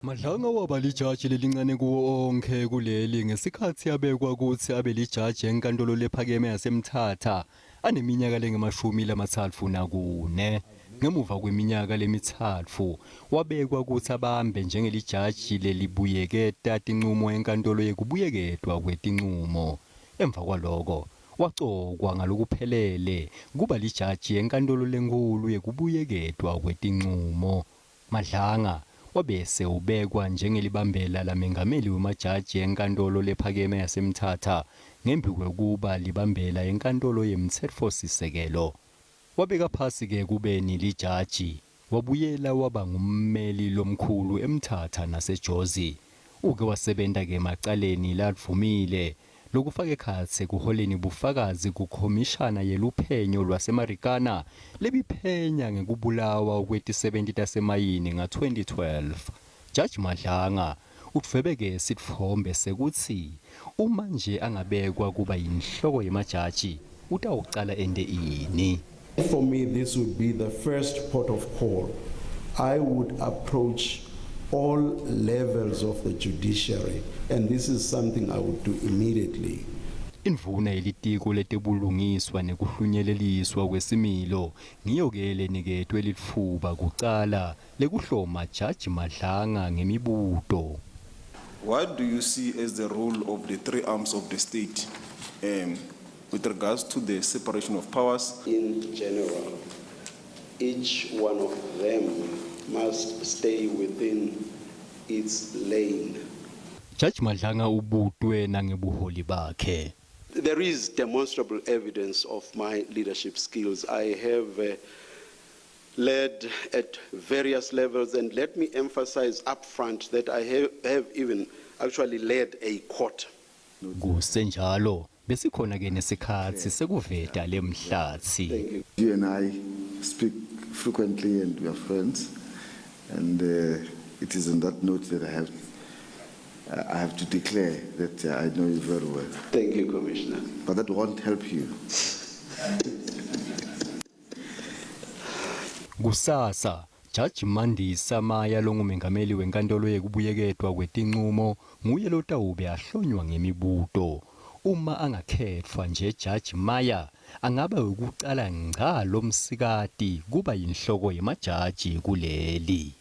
Madlanga waba lijaji lelincane kuwo onkhe kuleli ngesikhatsi abekwa kutsi abe lijaji enkantolo lephakeme yaseMthatha aneminyaka lengemashumi 34. Ngemuva kweminyaka lemitsatfu wabekwa kutsi abambe njengelijaji lelibuyeketa tincumo enkantolo yekubuyeketwa kwetincumo. Emva kwaloko wacokwa ngalokuphelele kuba lijaji enkantolo lenkhulu yekubuyeketwa kwetincumo. Madlanga wabese ubekwa njengelibambela lamengameli wemajaji enkantolo lephakeme yaseMthatha ngembi kwekuba libambela enkantolo yemtsetfosisekelo. Wabeka phasi-ke kubeni lijaji, wabuyela waba ngummeli lomkhulu eMthatha naseJozi. Uke wasebenta-ke emacaleni ladvumile, lokufaka ekhatsi ekuholeni bufakazi kuKhomishana Yeluphenyo lwaseMarikana lebiphenya ngekubulawa kwetisebenti tasemayini nga-2012. Jaji Madlanga udvwebe-ke sitfombe sekutsi uma nje angabekwa kuba yinhloko yemajaji utawucala ente ini. For me, this would be the first port of call. I would approach all levels of the judiciary, and this is something I would do immediately. Indvuna yelitiko letebulungiswa nekuhlunyeleliswa kwesimilo ngiyo-ke leniketwe litfuba kucala lekuhloma Jaji Madlanga ngemibuto. What do you see as the role of the three arms of the state with regards to the separation of powers? In general, each one of them must stay within its lane. Judge Madlanga ubutwe nangebuholi bakhe. There is demonstrable evidence of my leadership skills. I have led at various levels, and let me emphasize up front that I have even actually led a court. Kusenjalo, besikhona ke nesikhatsi sekuveta lemhlatsi. You and I speak frequently and we are friends, and it is on that note that I have to declare that I know you very well. Thank you, Commissioner. But that won't help you. Kusasa, Jaji Mandisa Maya longumengameli wenkantolo yekubuyeketwa kwetincumo nguye lotawube ahlonywa ngemibuto. Uma angakhetfwa nje Jaji Maya angaba wekucala ngca lomsikati kuba yinhloko yemajaji kuleli.